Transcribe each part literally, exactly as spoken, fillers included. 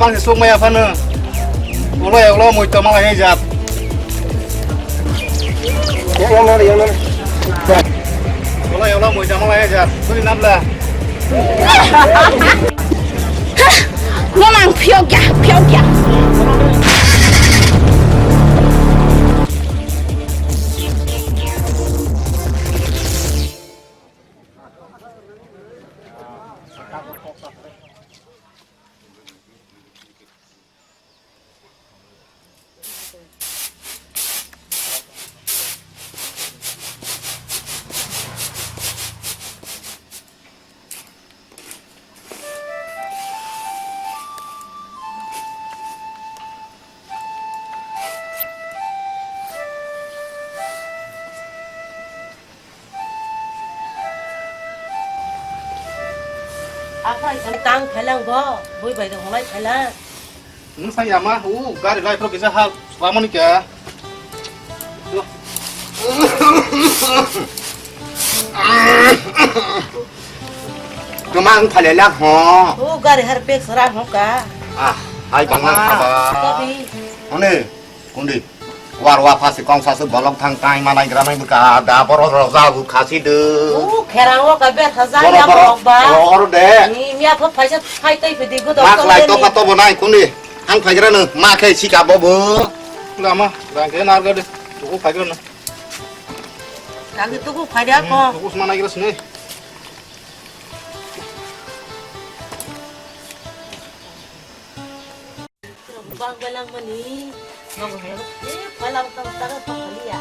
Mangsi sukmaya phano. Ulo ulo muitu malai jat. Yang nang, yang nang. Ulo ulo muitu malai jat. Suri nabla. No nang phiok ya, phiok ya. Aphai tang phailang bo, bui bai de honglai phailang. Nwng sai yama, u gari lai pro kisa hal, swamani kya? Kemang phailang ho. U gari har pek sara ho ka. Ah, hai bangla khaba. Kopi. Hone, kundi. War wa phasi kongsa se bolong thang tai manai gra mai bwkha da boro rok ja bu khasi de. U kherang o ka ber ha ja ya borok ba. Oro de. Ni miya pho phaisa phai tai phidi gu dok. Mak lai to ka to bo nai kundi. Ang phai gra no ma khe si ka bo bo. Lama rang khe nar ga de. Tuku phai gra no. Rang khe tuku phai ria ko. Tuku sma nai gra sne. Bang belang mani, nong hai, eh, palang tang tang tang kali ya.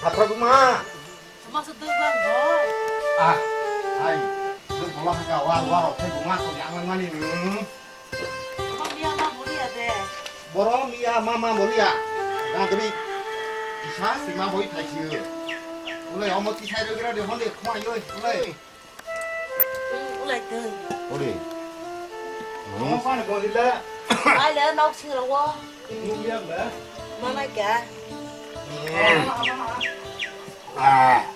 Apa buma? Maksud tu bang boy. Ah, hai, lu bola ka war war oke buma ko yang mani. Bang dia mah boleh ya deh. Borok miya mama moliya. Nang kami isa sima boi thaisi. Ulai omo tisai rogira de honde khma yoi ulai. Ulai twi. Ori. Omo pani boli la. Ai le nok sing ro wo. Nung ya ba. Mana kya? Ah.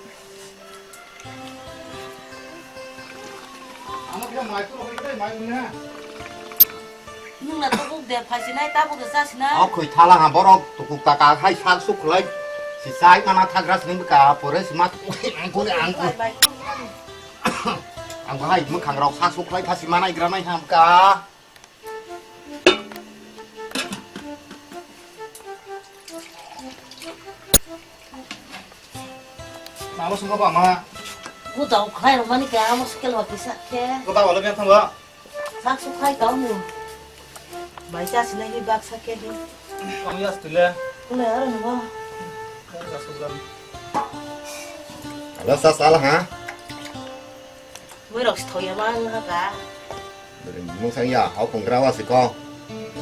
Nwng na tukuk de phaisinai, tabuk de chasinai. O khoi thala ha borok tukuk taka hai sak suk khlai. Si chai mana thagra sini bwkha pore sima tukuk angkuri angkuri. Ang bahai mwkhang rok sak suk khlai phasi manai gra nai ha bwkha. Mama sungkha ba ma. Gudao khlai rok mani khe amo sikel wa kisa khe. Gudao wala biang thangba. Sak suk khlai tong ni. Bai cha sinai hi bak sa khe hi. Ang yas tile. Kule aro ni ba. Ang yas tile. Alo sa sala ha. Moi rok si thoya ma ang ha ka. Mung sang ya, hau pung gra wa si ko.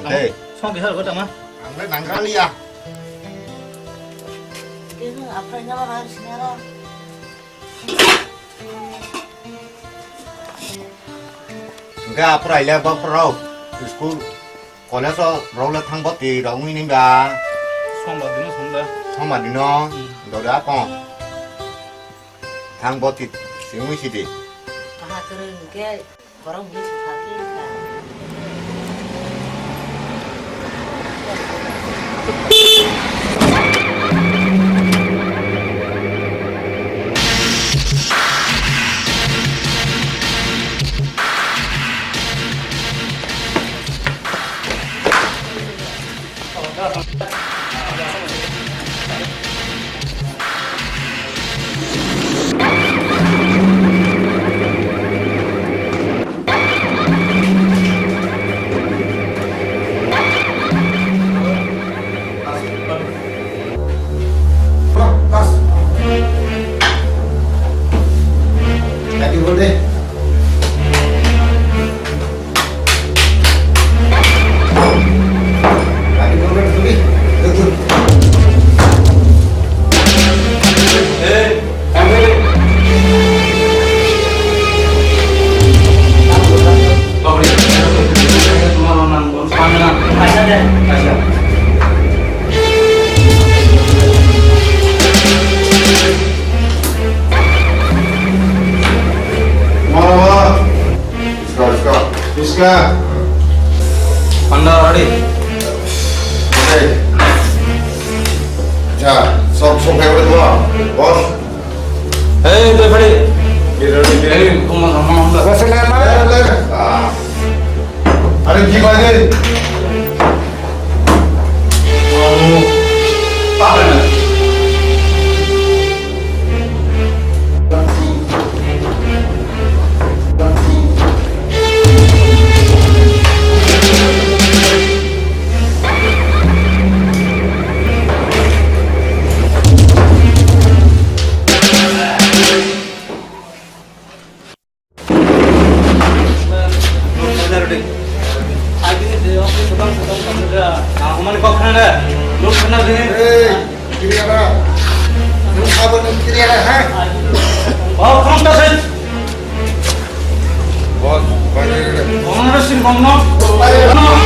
Hey. Song di hal ko tama. Ang le nang gra li ya. Ke ha, apa nya ba ran sini aro. Hingke aphuru aile bophrok school, college o rok le thang bwtwi rok wngwi nini ba? Sombar dino sombar. Sombar dino? Hmm. Dode akon. Thang bwtwi singwi sidi. Aha kwrwng hingke borok hwnwi sakha khe wngkha. Mama. Iska, iska. Iska. Look, kena dene. Hey, kiriara. Nung abo nung kiriara, ha? Oh, come on, Tasik. Boss, bye, bye, bye. Bye, bye. Bye, bye.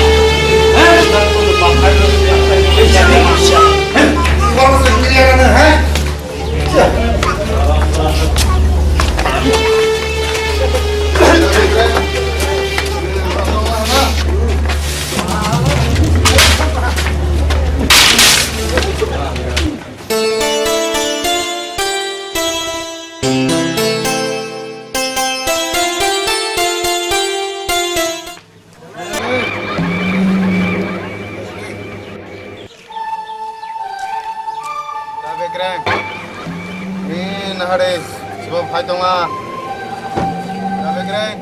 Hey? Boss, kiriara na, ha? Da bekreng. Ni nahare, sebab hai tonga. Da bekreng.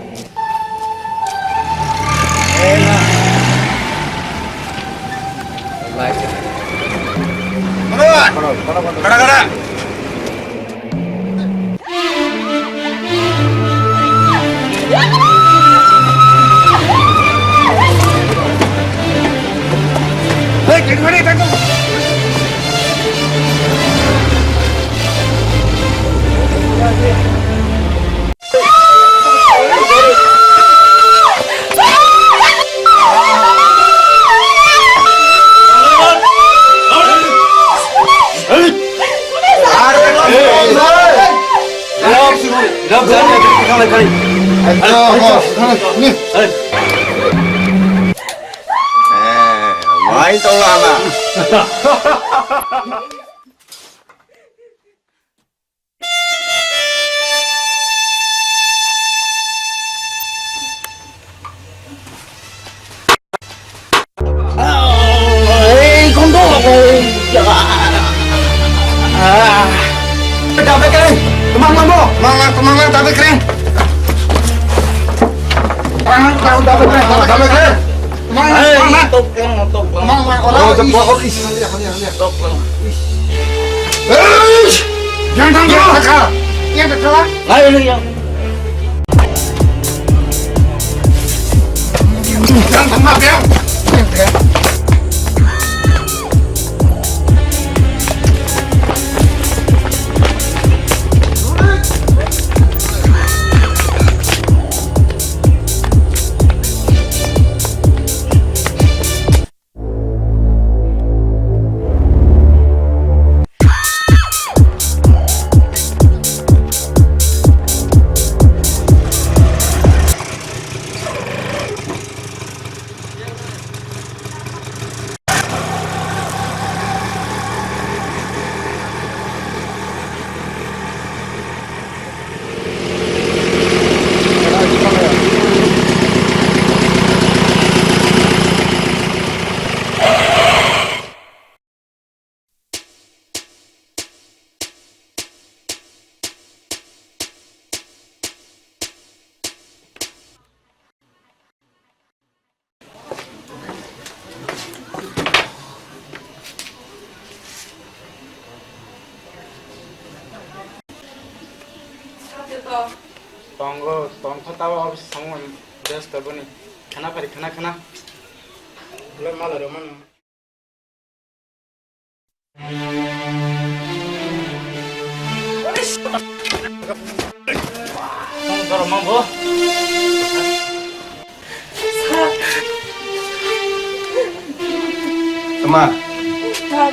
Kada, kada. Ei, kondo, ei, ya. Ah. Dabe kere, kemang lang bo, kemang lang, kemang lang, dabe kere. Kemang lang, dabe kere, dabe kere. Kemang lang, kemang lang. Tok lang, tok lang. Kemang lang, ora. Oh, jepot, oh, is. Tok lang. Is. Yang tangga. Yang tangga. Yang tangga. Ayo, yang. Tongo, tongkha tabo office thangmani best boni. Khana phari khana khana. Belai mala rw mano. Tong dorong mang bo. Tama. Sir.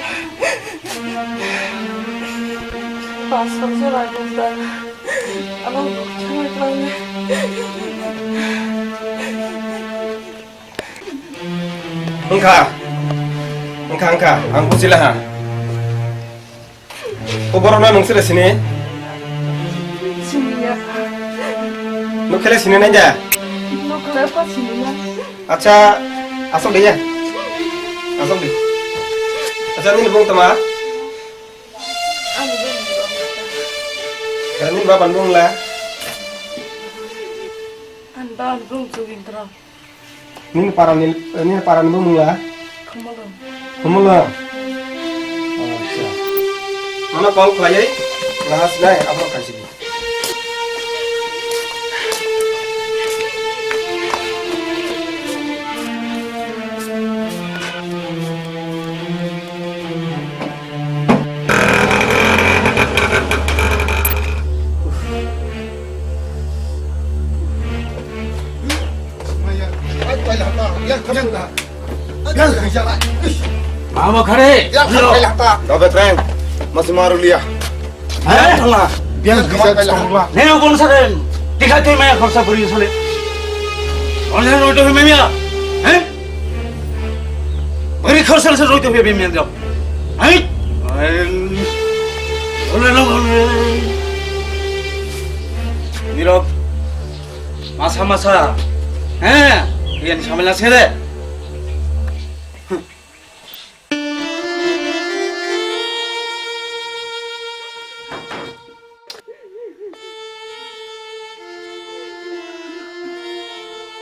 Pastor jora gunda. Ano chumai tangni. Wngkha, wngkha, wngkha, ang bujilaha. O borokno nwng sile sini? Siniya. Nwng khe le sini nai da? Nwng khe le pa siniya. Acha, asok de ya. Asok de. Acha, nini bung tama? Ani bung. Ani baba bung la? Ani baba bung chugin tro. Nini parani, nini parani bumung la? Khumulwng. Khumulwng. Acha. Mano call khlaiwi, nahas nai, aphuru kaisidi. Amo khare. Dabe treng. Masih maru liya. Hei? Biang bisa chongla. Neo kon sa den. Tiga tu maya khorsa buri sale. Onle roi to maya. Hei? Buri khorsa se roi to maya jam. Hei? Ole no ole. Nirok. Masa masa. Hei? Iyan samela sede.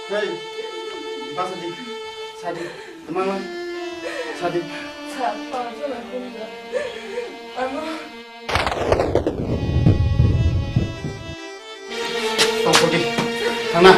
Hey, basa di, sadi, teman, sadi. Sa, pa, sa, la, kung, la. Ano? Tong, pudi, tang na.